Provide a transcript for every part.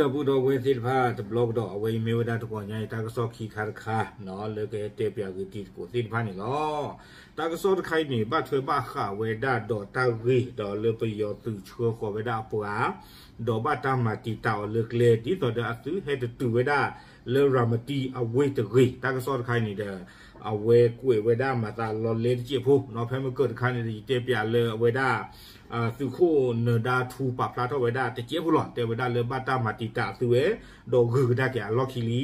ဒီပုၢ်ဒီဝဲၢ်သ့ၣ်တဖၣ်တဘျီကဒီး အဝဲအံၤမ့ၢ်ဝဲဒၣ်တဂီၤညါအံၤ တၢ်ကစီၣ်ခံခါတခါ လၢကဟဲတဲပၠးဂ့ၤတံၤသကိးသ့ၣ်တဖၣ်န့ၣ်လီၤ. တၢ်ကစီၣ်တခါအံၤန့ၣ် ဘၣ်ထွဲဘၣ်ဃးဝဲဒၣ်ဒီးတၢ်ဂ့ၢ်ဒီးလၢပယီၤသုးဆှၢဃီၤဝဲဒၣ်အပှၤ ဒီးဘၣ်တၢ်မၤတံာ်တာ်အီၤလၢကျဲ ဒ်သိးဒီးအသုးဟဲတတုၤဝဲဒၣ်လၢရၤမတံအဝ့ၢ်တဂ့ၤ. တၢ်ကစီၣ်တခါအံၤန့ၣ်ဒီး အဝဲကွဲးဝဲဒၣ်မၤသးလီၤလဲတစဲးဖိ ဖဲမုၢ်ကၢၢ်တခါန့ၣ်ဒီး ယတဲပၠးလၢအဝဲဒၣ် သုးခိၣ်နၢၤဒါထူပာ်ဖျါထီၣ်ဝဲဒၣ်တစဲးဖိလီၤ. တဲဝဲဒၣ်လၢဘၣ်တၢ်မၤတံာ်တာ်အသုးဝဲ ဒီးဂုာ်ကဒါက့ၤအလီၢ်ခံလံ.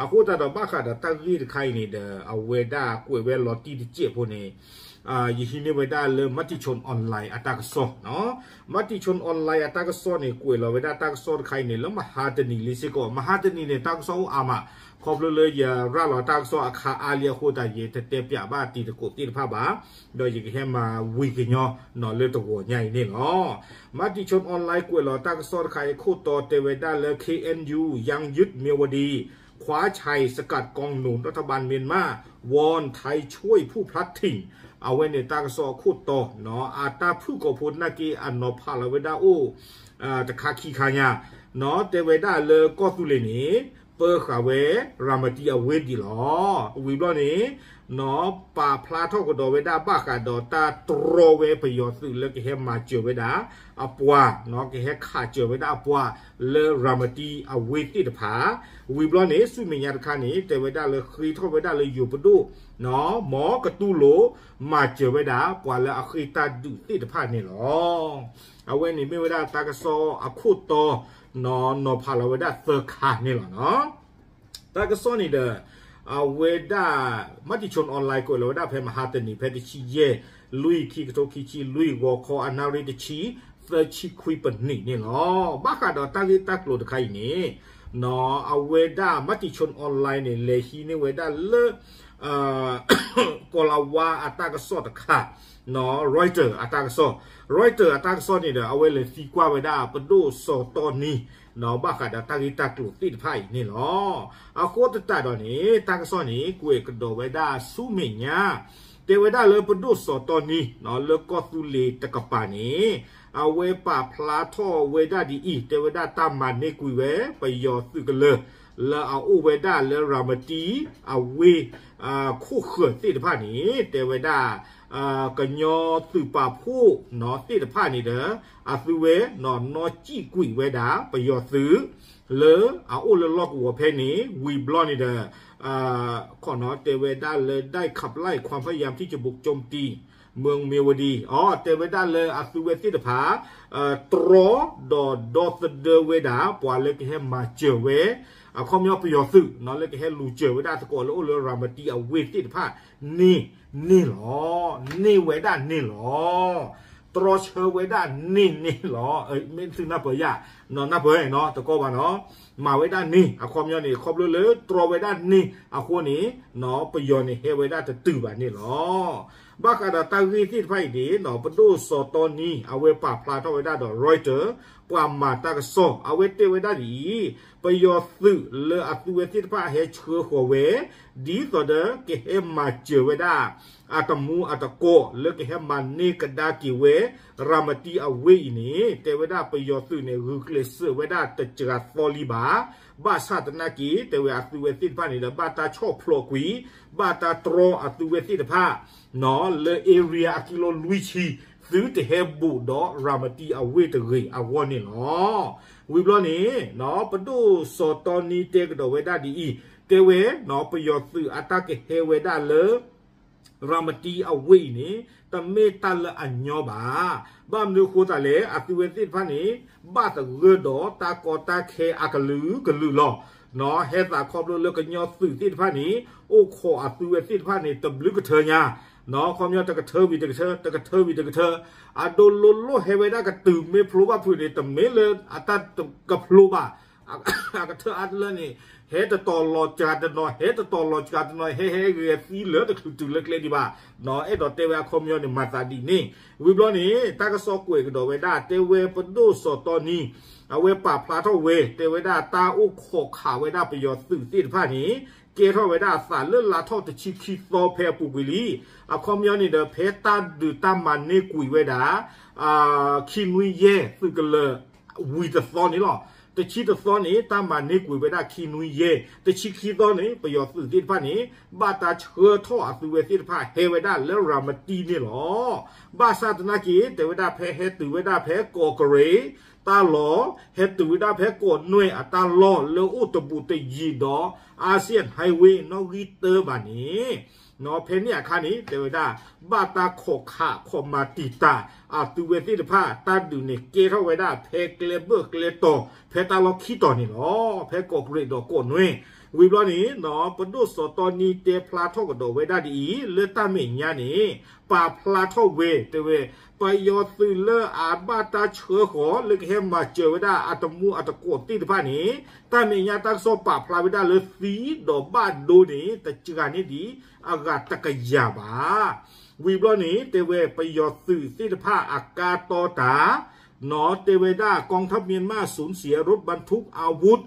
အဃိသတးဒီးဘၣ်ဃးဒီးတၢ်ဂ့ၢ်တခါအံၤန့ၣ်ဒီး အဝဲဒၣ်ကွဲးဝဲလီၤတံၢ်တစဲးဖိန့ၣ် ယဟံးန့ၢ်ဝဲဒၣ်လၢ Matichon Online အတၢ်ကစီၣ် Matichon Online အတၢ်ကစီၣ်န့ၣ် ကွဲးလီၤဝဲဒၣ်တၢ်ကစီၣ်တခါအံၤန့ၣ် လၢမဟါတနံၤလံစ့ၢ်ကီး မဟါတနံၤန့ၣ် တၢ်ကစီၣ်အိၣ်အါမး ခီဖျိလၢယရၤလီၤတၢ်ကစီၣ်အခါအါလံအဃိသတး ယတတဲပၠးဘၣ်တံၤသကိးသ့ၣ်တဖၣ်ဘၣ် ဒီးယကဟဲမၤဝံၤကညီလၢတဂီၤညါအံၤန့ၣ်လီၤ. Matichon Online ကွဲးလီၤတၢ်ကစီၣ်တခါအံၤအခိၣ်တီ တဲဝဲဒၣ်လၢ เคเอ็นยู ยังยึดเมียวดี คว้าชัยสกัดกองหนุนรัฐบาลเมียนมา วอนไทยช่วยผู้พลัดถิ่น အဝဲန့ၣ်တၢ်ကစီၣ်အခိၣ်တီ အတၢ်ဖုၣ်ကိာ်ဖိသနာ်က့ အနီၤဖးလီၤဝဲဒၣ်အိၣ် တခါခံခါညါ တဲဝဲဒၣ်လၢကီၢ်သူလ့ၤန့ၣ် ပၢဃာ်ဝဲရၤမတံအဝ့ၢ်ဒံးလီၤ. ဝံၤဘျီန့ၣ် ပာ်ဖျါထီၣ်ကဒီးဝဲဒၣ်ဘၣ်ဃးဒီးတၢ်တြီဝဲပယီၤသုးလၢကဟဲမၤစၢၤဝဲဒၣ်အပှၤ ကဟဲခးစၢၤဝဲဒၣ်အပှၤလၢရၤမတံအဝ့ၢ်သ့ၣ်တဖၣ် ဝံၤဘျီန့ၣ် ဆူမဲာ်ညါတခါန့ၣ် တဲဝဲဒၣ်လၢဃ့ထီၣ်ဝဲဒၣ်လၢယိၤပဒိၣ် မ်ကတူၢ်လိာ် မၤစၢၤဝဲဒၣ်ပှၤလၢအဃ့ၢ်တၢ်ဒုးသ့ၣ်တဖၣ်န့ၣ်လီၤ. အဝဲန့ၣ်မ့ၢ်ဝဲဒၣ်တၢ်ကစီၣ်အခိၣ်တီ နီၤဖးလီၤဝဲဒၣ်သၢခါန့ၣ်လီၤ. တၢ်ကစီၣ်န့ၣ်ဒီး အဝဲဒၣ် Matichon Online ကွဲးလီၤဝဲဒၣ်ဖဲမဟါတနံၤ ဖဲတဆံယဲၢ် လွံၢ် ခံကထိခံဆံလွံၢ် ဂီၤခီအနၣ်ရံၣ်တဆံ သၢဆံခွံပနံးန့ၣ်လီၤ. ဘၣ်ဃးဒီးတၢ်ဂ့ၢ်တၢ်ကျိၤတခါအံၤန့ၣ် အဝဲဒၣ် Matichon Online န့ၣ် လဲၤဟံးန့ၢ်ဝဲဒၣ်လၢ ကီၤလၤဝါအတၢ်ကစီၣ်တခါ Reuters အတၢ်ကစီၣ် Reuters အတၢ်ကစီၣ်န့ၣ်ဒီး အဝဲလဲၤသံကွၢ်ဝဲဒၣ်ပဒိၣ်စီၤတီနံ ဘၣ်ဃးဒီးတၢ်ဂ့ၢ်တၢ်ကျိၤသ့ၣ်တဖၣ်အံၤန့ၣ်လီၤ. အဃိသတးဒီးန့ၣ် တၢ်ကစီၣ်န့ၣ် ကွဲးကဒီးဝဲဒၣ်ဆူမဲာ်ညါ တဲဝဲဒၣ်လၢပဒိၣ်စီၤတီနံ လၢကီၢ်သူလ့ၤတကပၤန့ၣ် အဝဲပာ်ဖျါထီၣ်ဝဲဒၣ်ဒ်အံၤ တဲဝဲဒၣ်တၢ်မၤန့ၢ်ကွံာ်ဝဲ ပယီၤသုးကလၢၤ လၢအအိၣ်ဝဲဒၣ်လၢရၤမတံအဝ့ၢ် ခိၣ်ဃၢၤသ့ၣ်တဖၣ်န့ၣ် တဲဝဲဒၣ် ကညီသုးပာ်ဖှိၣ်သ့ၣ်တဖၣ်န့ၣ်ဒီး အသုဝဲနီၢ်စံၣ်ကွံာ်ဝဲဒၣ် ပယီၤသုး လၢအအိၣ်လၢလီၢ်ကဝီၤဖဲန့ၣ် ဝံၤဘျီန့ၣ်ဒီး ခီနီၤ တဲဝဲဒၣ်လၢ ได้ขับไล่ความพยายามที่จะบุกโจมตีเมืองเมียวดี အီၤ တဲဝဲဒၣ်လၢအသုဝဲသ့ၣ်တဖၣ် တြီဒီးဒီသဒၢဝဲဒၣ် ပှၤလၢကဟဲမၤစၢၤဝဲ အခီပညီပယီၤသုးနီၤ လၢကဟဲလူၤစၢၤဝဲဒၣ်သကိးလၢအိၣ်လၢရၤမတံအဝ့ၢ်သ့ၣ်တဖၣ်န့ၣ် န့ၢ်လီၤ. န့ၢ်ဝဲဒၣ်န့ၢ်လီၤ. တြီဆၢဝဲဒၣ်န့ၢ်န့ၢ်လီၤ. မ့ၢ်သုနၢ်ပၢၢ်ယၤ နၢ်ပၢၢ်နီၤ တကီဘၣ်နီၤ မၤဝဲဒၣ်န့ၢ် အခီပညီန့ၣ် ခီဖျိလၢတြီဝဲဒၣ်န့ၢ်အဃိန့ၣ် ပယီၤန့ၣ်ဟဲဝဲဒၣ်တတုၤဘၣ်န့ၣ်လီၤ. ဘၣ်ဃးဒီးတၢ်ဂ့ၢ်သ့ၣ်တဖၣ်အံၤန့ၣ် ပဒိၣ်စီၤတီနံ အဝဲပာ်ဖျါထီၣ်ဝဲဒၣ်ဒီး Reuters ပှၤမၤတၢ်ကစီၣ် အဝဲတဲဝဲဒၣ်ဒ်အံၤ ပယီၤသုးလၢအသုဝဲသ့ၣ်တဖၣ်ဟဲဆှၢဃီၤဝဲ ဒ်သိးဒီးကဟဲမၤစၢၤဝဲဒၣ် အတမူအတကိးလၢကဟဲမၤန့ၢ်ကဒါက့ၤဝဲ ရၤမတံအဝ့ၢ်အံၤန့ၣ် တဲဝဲဒၣ်ပယီၤသုးန့ၣ် ဂုာ်ကျဲးစၢးဝဲဒၣ်တစှၤသီလံဘၣ်. ဘၣ်ဆၣ်သနာ်က့ တဲဝဲအသုဝဲသ့ၣ်တဖၣ်န့ၣ်ဒီး ဘၣ်တၢ်ဆီၣ်ဖျိးကွံာ် ဘၣ်တၢ်တြီအသုဝဲသ့ၣ်တဖၣ် လၢ area အကံလိလွံၢ်ဆံ သုတဟဲဘူးဒီးရၤမတံအဝ့ၢ်တဂ့ၤအဂီၢ်န့ၣ်လီၤ. ဝံၤဘျီန့ၣ် ပဒိၣ်စီၤတီနံတဲကဒီးဝဲဒၣ်ဒ်အံၤ တဲဝဲ ပယီၤသုးအတၢ်ကဟဲဝဲဒၣ်လၢ ရၤမတံအဝ့ၢ်အံၤန့ၣ် တမ့ၢ်တၢ်လၢအညီဘၣ်. ဘၣ်မနုၤအဃိသတးလဲၣ် အသုဝဲသ့ၣ်တဖၣ်န့ၣ် ဘၣ်သဂၢၢ်ဒီးတၢ်ကီတၢ်ခဲအကလုာ်ကလုာ်လီၤ. ဟဲသးခီဖျိလၢကညီသုးသ့ၣ်တဖၣ်န့ၣ် အိၣ်ခိးအသုဝဲသ့ၣ်တဖၣ်န့ၣ် တဘျုးကထၢညါ ခီပညီတကထၢဝံၤတကထၢ တကထၢဝံၤတကထၢ အဒိလိလိၣ်ဟဲဝဲဒၣ်ကတုၤမ့ၢ်ဖျိဘၣ်ဖုးန့ၣ် တမ့ၢ်လၢအတၢ်ကဖျိဘၣ် အကထၢအါတလၢန့ၣ် ဟဲတတီၤလီၤစှၤတနီၤ ဟဲတတီၤလီၤစှၤတနီၤ ဟဲဟဲဂဲၤသံလၢတချုးတုၤလၢကျဲဒံးဘၣ်. အဲၣ်ဒိးတဲဝဲအခီပညီန့ၣ် မၤသးဒ်န့ၣ် ဝံၤဘျီန့ၣ် တၢ်ကစီၣ်ကွဲးကဒီးဝဲဒၣ် တဲဝဲပဒိၣ်စီၤတီနံ အဝဲပာ်ဖျါထီၣ်ဝဲ တဲဝဲဒၣ်တၢ်အိၣ်ခိးခးဝဲဒၣ်ပယီၤသုးသ့ၣ်တဖၣ်န့ၣ် ကဲထီၣ်ဝဲဒၣ်အသးလၢလါထီၣ်တဆံခံသီဖဲအပူၤကွံာ်လံ. အခီပညီန့ၣ်ဒီး ဖဲတၢ်ဒုးတၢ်မၤန့ၢ်ကွံာ်ဝဲဒၣ် ခံနွံယဲၢ်သုးကလၢၤ ဝံၤတသီန့ၣ်လီၤ. တဆံတသီန့ၣ် တၢ်မၤန့ၢ်ကွံာ်ဝဲဒၣ်ခံနွံယဲၢ်, တဆံခံသီန့ၣ် ပယီၤသုးသ့ၣ်တဖၣ်န့ၣ် ဘၣ်တၢ်ဆှၢထီၣ်အသုးဝဲသ့ၣ်တဖၣ်ဟဲဝဲဒၣ်လၢရၤမတံန့ၣ်လီၤ. ဘၣ်ဆၣ်သနာ်က့ တဲဝဲဒၣ်ဖဲဟဲတုၤဝဲဒၣ်ဖဲကီးကရ့ၣ်တၢ်လီၢ်, ဟဲတုၤဝဲဒၣ်ဖဲကီးနွဲၣ်အတၢ်လီၢ်လၢအိၣ်တဘူးတယံၤဒီး Asian Highway နီၣ်ဂံၢ်တၢဘၣ်န့ၣ် ဖဲန့ၣ်အခါန့ၣ် တဲဝဲဒၣ် ဘၣ်တၢ်ခိးခးခိးမၤတံာ်တာ် အသုးဝဲသ့ၣ်တဖၣ် တၢ်ဒုးန့ၣ်ကဲထီၣ်ဝဲဒၣ်ဖဲကျဲဘၢၣ်ကျဲတီၤ ဖဲတၢ်လီၢ်ခံတီၤန့ၣ်လီၤ. ဖဲကီးကရ့ၣ်ဒီးကီးနွဲၣ် ဝံၤဘျီန့ၣ် ပဒိၣ်စီၤတီနံတဲဖျါထီၣ်ကဒီးဝဲဒၣ်ဒ်အံၤ လၢတၢ်မဲာ်ညါန့ၣ် ပာ်ဖျါထီၣ်ဝဲ တဲဝဲ ပယီၤသုးလၢအဘၣ်တၢ်ဆှၢဃီၤ လၢကဟဲမၤစၢၤဝဲဒၣ်အတမူအတကိးသ့ၣ်တဖၣ်န့ၣ် တၢ်မဲာ်ညါတၢ်ကစီၣ်ပာ်ဖျါဝဲဒၣ်လၢသံဒီးဘၣ်ဒိန့ၣ် တစှၤန့ၢ်ဒံးအဂၤတကယၤဘၣ်. ဝံၤဘျီန့ၣ် တဲဝဲပယီၤသုးသ့ၣ်တဖၣ်အကါတီတၢ် နီၢ်တဲဝဲဒၣ် กองทัพเมียนมาสูญเสียรถบรรทุกอาวุธ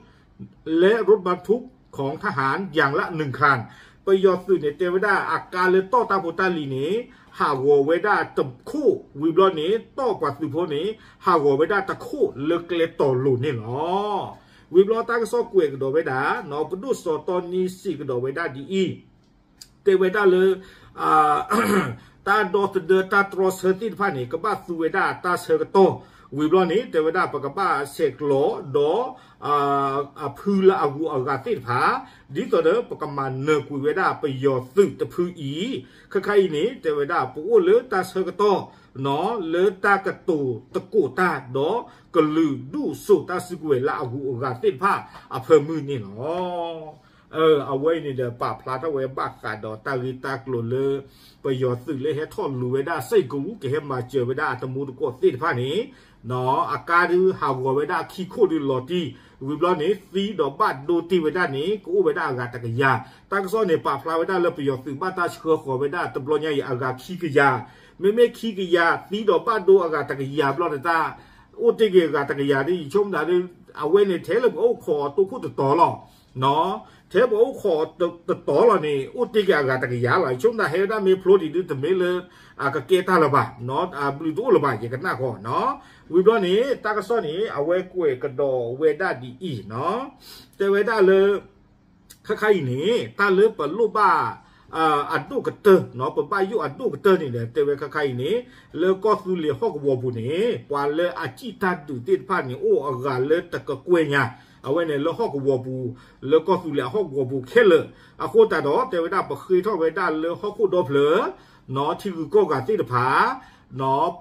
และรถบรรทุกของทหารอย่างละหนึ่งคัน ပယီၤသုးန့ၣ် တဲဝဲဒၣ်အကါလၢတီၢ်တၢ်ဖိတၢ်လံၤန့ၣ် ဟးဂီၤဝဲဒၣ်တခိၣ် ဝံၤဘျီန့ၣ် တီၢ်ပှၤသုးဖိန့ၣ် ဟးဂီၤဝဲဒၣ်တခိၣ်လၢကျဲတီၤလိၤန့ၣ်လီၤ. ဝံၤဘျီတၢ်ကစီၣ်ကွဲးကဒီးဝဲဒၣ် ပဒိၣ်စီၤတီနံစံးကဒီးဝဲဒၣ်ဒ်အံၤ တဲဝဲဒၣ်လၢ တၢ်ဒီသဒၢတၢ်တြီဆၢသ့ၣ်တဖၣ်န့ၣ် ကဘၣ်သူဝဲဒၣ်တၢ်ဆၢကတီၢ် ဝံၤဘျီန့ၣ် တဲဝဲဒၣ်ပကဘၣ်ဆဲးကျိးဒီး အဖုလၢအဂုၤအဂၤသ့ၣ်တဖၣ် ဒ်သိးဒီးပကမၤနၢၤကွံာ်ဝဲဒၣ်ပယီၤသုးတဖုအံၤ ခဲခါအံၤန့ၣ် တဲဝဲဒၣ်ပအိၣ်လၢတၢ်ဆၢကတီၢ် လၢတၢ်ကတိၤသကိးတၢ်ဒီး ကလုာ်ဒူၣ်စိာ်တၢ်စုကဝဲၤလၢအဂုၤအဂၤသ့ၣ်တဖၣ်အဖၢမုၢ်န့ၣ်လီၤ. အဝဲအံၤန့ၣ်ဒီး ပာ်ဖျါထီၣ်ဝဲဘၣ်ဃးဒီးတၢ်ဂ့ၢ်တၢ်ကျိၤလၢ ပယီၤသုးလၢဟဲထီၣ်လူၤဝဲဒၣ်စ့ၢ်ကီး ကဟဲမၤစၢၤဝဲဒၣ်အတမူတကိးသ့ၣ်တဖၣ်န့ၣ် အကါဒုးဟးဂီၤဝဲဒၣ်ခံခိၣ်ဒုးလီၤတံၢ် ဝံၤဘျီန့ၣ် သံဒီးဘၣ်ဒိတ့ၢ်ဝဲဒၣ်န့ၣ် ကအိၣ်ဝဲဒၣ်အဂၤတကယၤ တၢ်ကစီၣ်န့ၣ် ပာ်ဖျါဝဲဒၣ်လၢပယီၤသုးဘၣ်တၢ်ဆှၢဃီၤဝဲဒၣ်တဘျီညါအံၤအဂၤခံကယၤ မ့မ့ၢ်ခံကယၤ သံဒီးဘၣ်ဒိအဂၤတကယၤဘျီန့ၣ် တၢ်အိၣ်တ့ၢ်က့ၤအဂၤတကယၤဒ် ယဆိကမိၣ်ဒၣ် အဝဲန့ၣ်ထဲလၢပအိၣ်ခိးတိခိၣ်တတီၤလီၤ ထဲပအိၣ်ခိးတတီၤလီၤန့ၣ် အိၣ်တ့ၢ်က့ၤအဂၤတကယၤလီၤ ယဆိကမိၣ်ဒၣ်ဟဲဝဲဒၣ်မ့ၢ်ဖျိဒံးဒုးတမ့ၢ်လၢ အကကဲတၢ်လၢၤဘၣ် အဘျုးတအိၣ်လၢၤဘၣ် ယကနၣ်ဃီ ဝံၤဘျီန့ၣ် တၢ်ကစီၣ်န့ၣ် အဝဲကွဲးကဒီးဝဲဒၣ်ဒ်အံၤ တဲဝဲဒၣ်လၢ ခဲခါအံၤန့ၣ် တၢ်လၢပလိၣ်ဘၣ် အဒိၣ်ကတၢၢ် ပဘၣ်ယိၣ်အဒိၣ်ကတၢၢ်န့ၣ်ဒီး တဲဝဲခဲခါအံၤန့ၣ် လၢကီၢ်သူလ့ၤဟီၣ်ကဝီၤပူၤန့ၣ် ပှၤလၢအစံၣ်တၢ်ဒုးသ့ၣ်တဖၣ်န့ၣ် အိၣ်အဂၤလၢတကကွဲၢ်ညါ အဝဲန့ၣ်လၢဟီၣ်ကဝီၤပူၤ လၢကီၢ်သူလ့ၤအဟီၣ်ကဝီၤပူၤခဲလၢာ် အဃိသတးဒီး တဲဝဲဒၣ်ပဃ့ထီၣ်ဝဲဒၣ်လၢဟီၣ်ခိၣ်ဒီဖျၢၣ် ထံဂုၤကီၢ်ဂၤသ့ၣ်တဖၣ်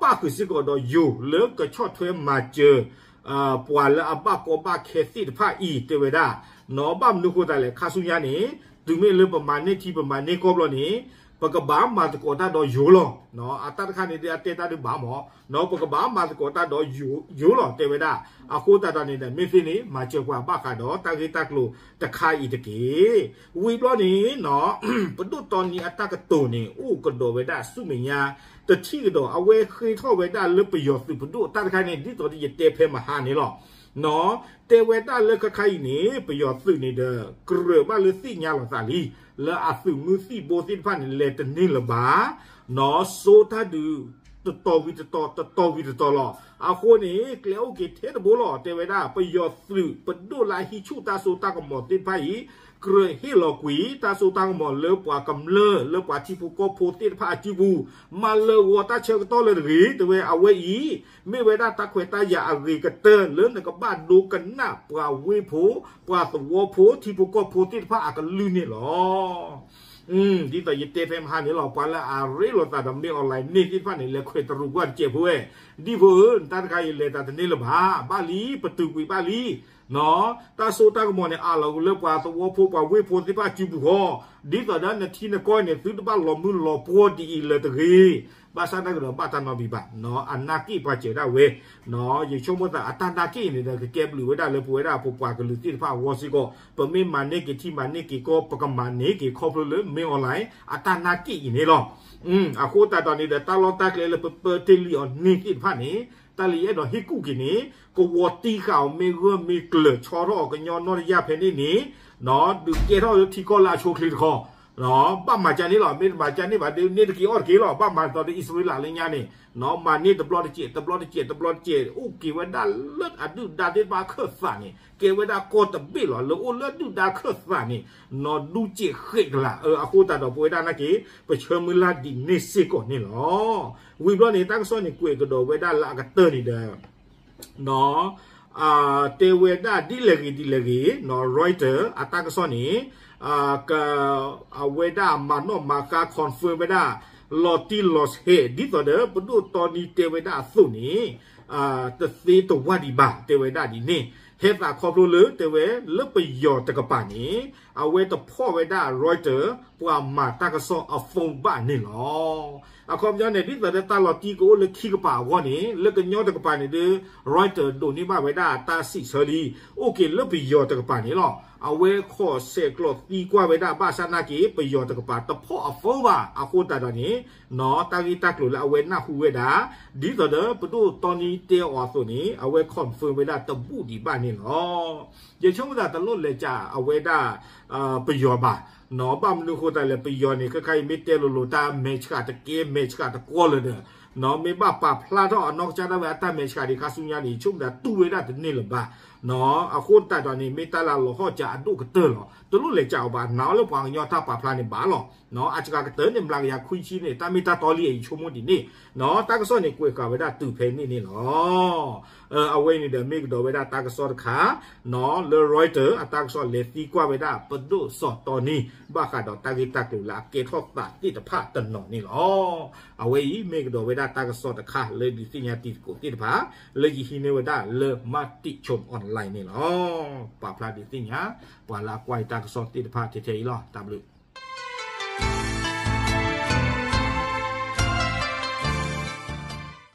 ပၣ်ဃုာ်စ့ၢ်ကီးဒီးယိၤလၢကဆီၣ်ထွဲမၤစၢၤ ပှၤလၢအဘၣ်ကီဘၣ်ခဲသ့ၣ်တဖၣ်အံၤ တဲဝဲဒၣ် ဘၣ်မနုၤဃိသတးလဲၣ် ခါဆူညါန့ၣ် တုၤမ့ၢ်လၢပမၤန့ၢ်ထံပမၤန့ၢ်ကီၢ်ဘျီန့ၣ် ပကဘၣ်မၤသကိးတၢ်ဒီးယိၤလီၤ. အတၢ်တခါန့ၣ်ဒီး အတဲတၢ်ဒုးဘၣ်မး ပကဘၣ်မၤသကိးတၢ်ဒီးယိၤလီၤ တဲဝဲဒၣ်. အဃိသတးဒီးန့ၣ်ဒီး မ့ၢ်သ့န့ၣ် မၤစၢၤပှၤဘၣ်ဃးဒီးတၢ်ဂ့ၢ်တၢ်ကျိၤတခါအံၤတက့ၢ်. ဝံၤဘျီန့ၣ် ပဒိၣ်တီနံအတၢ်ကတိၤန့ၣ် အိၣ်ကဒီးဝဲဒၣ်ဆူမဲာ်ညါ တထံၣ်ကဒီး အဝဲဃ့ထီၣ်ဝဲဒၣ်လၢပယီၤသုးပဒိၣ်တၢ်တခါန့ၣ် ဒ်သိးဒီးယတဲဖဲမဟါန့ၣ်လီၤ. တဲဝဲဒၣ်လၢခဲခါအံၤန့ၣ် ပယီၤသုးန့ၣ်ဒီး ကြၢးဘၣ်လၢသ့ၣ်ညါလီၤသးလံ လၢအသုးမုၢ်သံၣ်ဘိသ့ၣ်တဖၣ်န့ၣ် လဲၤတန့ၢ်လၢၤဘၣ် စိတၢ်ဒုးတတီၤဝံၤတတီၤ တတီၤဝံၤတတီၤလီၤ. အဃိန့ၣ် ကျဲအိၣ်က့ၤထဲတဘိလီၤ. တဲဝဲဒၣ် ပယီၤသုးပဒိၣ်လၢအဟံးဆူၣ်တၢ်စိတၢ်ကမီၤသ့ၣ်တဖၣ်အံၤ ကြၢးဟ့ၣ်လီၤကွံာ်တၢ်စိတၢ်ကမီၤလၢပှၤကမျၢၢ် လၢပှၤထံဖိကီၢ်ဖိသ့ၣ်တဖၣ်အစုပူၤ မၤလၢာ်ဂီၤတၢ်ဆၢကတီၢ်လၢတဂ့ၤ. တဲဝဲအဝဲအံၤ မ့ၢ်ဝဲဒၣ်တၢ်ခွဲးတၢ်ယာ်အဂ့ၤကတၢၢ်လၢနကဘၣ်ဒိကနၣ်ပှၤဝ့ၢ်ဖိ ပှၤသဝီဖိ ထံဖိကီၢ်ဖိသ့ၣ်တဖၣ်အကလုၢ်န့ၣ်လီၤ. ဒ်သိးယတဲဖဲမဟါန့ၣ်လီၤ. ပှၤလၢအရ့လိာ်သးဒီးမ့ၢ် online န့ၣ်သ့ၣ်တဖၣ်န့ၣ် လဲၤခွဲးတရူးကွၢ်တစဲးဖိဝဲ ဒ်ဖိဧၢ နတၢ်တခါအံၤလဲၤတၢ်တန့ၢ်လၢၤဘၣ် ဘၣ်လံ ပတုာ်ကွံာ်ဘၣ်လံ တၢ်စိတၢ်ကမီၤန့ၣ် အးလီၤလၢပှၤသဝီဖိ ပှၤဝ့ၢ်ဖိသ့ၣ်တဖၣ်စုပူၤဃီ ဒ်သိးဒီးနထံနကီၢ်န့ၣ် သုတဘၣ်လီၤမုၢ်လီၤပှီၢ်ဒ်အံၤလၢၤတဂ့ၤ. ဘၣ်ဆၣ်တၢ်ကဒီးဘၣ်တၢ်နီတမံၤဘၣ် အနာ်က့ၣ်ပှၤစၢၤဒၣ်ဝဲ ယဆိကမိၣ်သးအတၢ်နာ်က့ၣ်အံၤန့ၣ်ဒီး ကကဲဘျုးဝဲဒၣ်လၢပဝဲဒၣ်ပပှၤကလုာ်သ့ၣ်တဖၣ်အဂီၢ်စ့ၢ်ကီး ပမ့ၢ်မၤန့ၢ်က့ၤထံမၤန့ၢ်က့ၤကီၢ် ပကမၤန့ၢ်က့ၤခီဖျိလၢမ့ၢ် online အတၢ်နာ်က့ၣ်အံၤန့ၣ်လီၤ. အဃိသတးဒီးန့ၣ်ဒီး တၢ်လီၢ်တၢ်ကျဲလၢပပၢတ့ၢ်လံအီၤန့ၣ်သ့ၣ်တဖၣ်န့ၣ် တၢ်လၢယအဲၣ်ဒိးဟ့ၣ်ကူၣ်က့ၤန့ၣ် ကဝီၤတံၢ်ဃာ်အီၤမ့ၢ်ဂၢၢ်မ့ၢ်ကျၢၤ ဆီထီၣ်အီၤကညီနီၢ်တယၢ်ဖဲန့ၣ်န့ၣ် ဒုးကဲထီၣ်လၢထံကီၢ်လၢအဆိအချ့တခီ ဘၣ်မၤကန့ၣ်လီၤ. မ့ၢ်တမၤကန့ၣ်ဘၣ်ဒီး န့ၢ်တက့ၢ်အီၣ်တက့ၢ်လီၤ. ဘၣ်မၤဒ်သိးဒီးအံၣ်စရ့လးလၢညါန့ၣ် မၤန့ၢ်တဘျီတစဲး တဘျီတစဲး တဘျီတစဲး အိၣ်က့ၤဝဲဒၣ်လၢအဒုၣ်ဒါသ့ၣ်တဖၣ်ခၢၣ်သးန့ၣ် ကဲဝဲဒၣ်ကီၢ်တဘ့ၣ်လီၤ. လၢအိၣ်လၢအဒုၣ်ဒါခၢၣ်သးန့ၣ် နီၢ်ဒူစဲးဃဲးကလး အဃိသတးဒီးပဝဲဒၣ်နာ်က့ ပဆၢမုၢ်လၢ်ဒ်န့ၣ်စ့ၢ်ကီးန့ၣ်လီၤ. ဝံၤဘျီန့ၣ် တၢ်ကစီၣ်န့ၣ် ကွဲးကဒီးဝဲဒၣ်လၢအကတၢၢ်န့ၣ်ဒီး တဲဝဲဒၣ်ဒ်လဲၣ်ဂ့ၤဒ်လဲၣ်ဂ့ၤ Reuters အတၢ်ကစီၣ်န့ၣ် အဝဲဒၣ်မၤနီၣ်မၤဃါ confirm ဝဲဒၣ် လီၤတံၢ်လီၤဆဲး ဒ်သိးဒီးပဒိၣ်တီနံတဲဝဲဒၣ်အသိးန့ၣ် တသ့တဝၢ်ဒံးဘၣ် တဲဝဲဒၣ်ဒ်န့ၣ် ဟဲသးခီဖျိလၢတဲဝဲလၢပယီၤတကပၤန့ၣ် အဝဲတဖီၣ်ဝဲဒၣ် Reuters ပှၤမၤတၢ်ကစီၣ်အ phone ဘၣ်န့ၣ်လီၤ. အခီပညီန့ၣ် ဒ်သိးဒီးတၢ်လီၤတံၢ်ကအိၣ်လၢခံကပၤအဂီၢ်န့ၣ် လၢကညီတကပၤန့ၣ်ဒီး Reuters ဒိးန့ၢ်ဘၣ်ဝဲဒၣ်တၢ်စံးဆၢလံ အိၣ်က့ၤလၢပယီၤတကပၤန့ၣ်လီၤ. အဝဲခီၣ်ဆဲးကျိးသံကွၢ်ဝဲဒၣ် ဘၣ်ဆၣ်နာ်က့ ပယီၤတကပၤတဖီၣ်အ phone ဘၣ် အဃိသတးဒီးန့ၣ် တၢ်ဂ့ၢ်တၢ်ကျိၤလၢအဝဲနၢ်ဟူဝဲဒၣ် ဒ်သိးဒီးပဒိၣ်တီနံတဲအီၤအသိးန့ၣ် အဝဲ confirm ဝဲဒၣ်တဘူၣ်ဒံးဘၣ်န့ၣ်လီၤ. ယဆိကမိၣ်သးတလိၣ်လဲၤကးအဝဲဒၣ် ပယီၤဘၣ် ဘၣ်မနုၤအဃိသတးလဲၣ် ပယီၤန့ၣ် ခဲခါအံၤမ့ၢ်တဲလိၤလိၤ တၢ်မဲာ်ဆှးတကဲ မဲာ်ဆှးတကီလၢၤဒီး မ့ၢ်ဘၣ်ပာ်ဖျါထီၣ်အနီၢ်ကစၢ်ဒၣ်ဝဲအတၢ်မဲာ်ဆှးဒံးခါဆူညါန့ၣ် ယဆိကမိၣ်သးတူၢ်ဝဲဒၣ်တန့ၢ်လၢၤဘၣ်. အဃိသတးဒီးန့ၣ် မ့ၢ်တၢ်လၢလီၤဟီၣ်ကးအဒိၣ်ကတၢၢ်လီၤ. တလိၣ်လဲၤကးအီၤဘၣ် နာ်အီၤလၢပှၤကညီတၢ်ပာ်ဖျါန့ၣ်ဘၣ်လီၤ. အစှၤကတၢၢ်န့ၣ် မျးကယၤခွံဆံန့ၣ် တၢ်မ့ၢ်တၢ်တီလံ ယဆိကမိၣ်ဒ်န့ၣ် တၢ်ကစီၣ်န့ၣ် ကွဲးဃာ်ဝဲဒၣ်တုၤဖဲန့ၣ်န့ၣ်လီၤ. အဝဲအံၤန့ၣ်ဒီးမ့ၢ်ကဒီးဝဲဒၣ်တၢ်ကစီၣ်တခါ လၢ Reuters အတၢ်ကစီၣ်လဲၤသံကွၢ်ဝဲဒၣ် ပဒိၣ်စီၤတီနံ ဘၣ်ဃးဒီးတၢ်ဂ့ၢ်တၢ်ကျိၤလၢအကဲထီၣ်သးသ့ၣ်တဖၣ်တနီၤန့ၣ်လီၤ. အဝဲအံၤမ့ၢ်ကဒီးဝဲဒၣ်တၢ်ကစီၣ်တခါလၢဒုးသ့ၣ်ညါတံၤသကိးသ့ၣ်တဖၣ် လၢယဟံးန့ၢ်ဝဲဒၣ်လၢ Matichon Online န့ၣ်လီၤ. ပာ်ဖျါဒုးသ့ၣ်ညါ ပှၤလၢအကွၢ်ယတၢ်ကစီၣ်သ့ၣ်တဖၣ်ထဲထဲအံၤလီၤ. တၢ်ဘျုး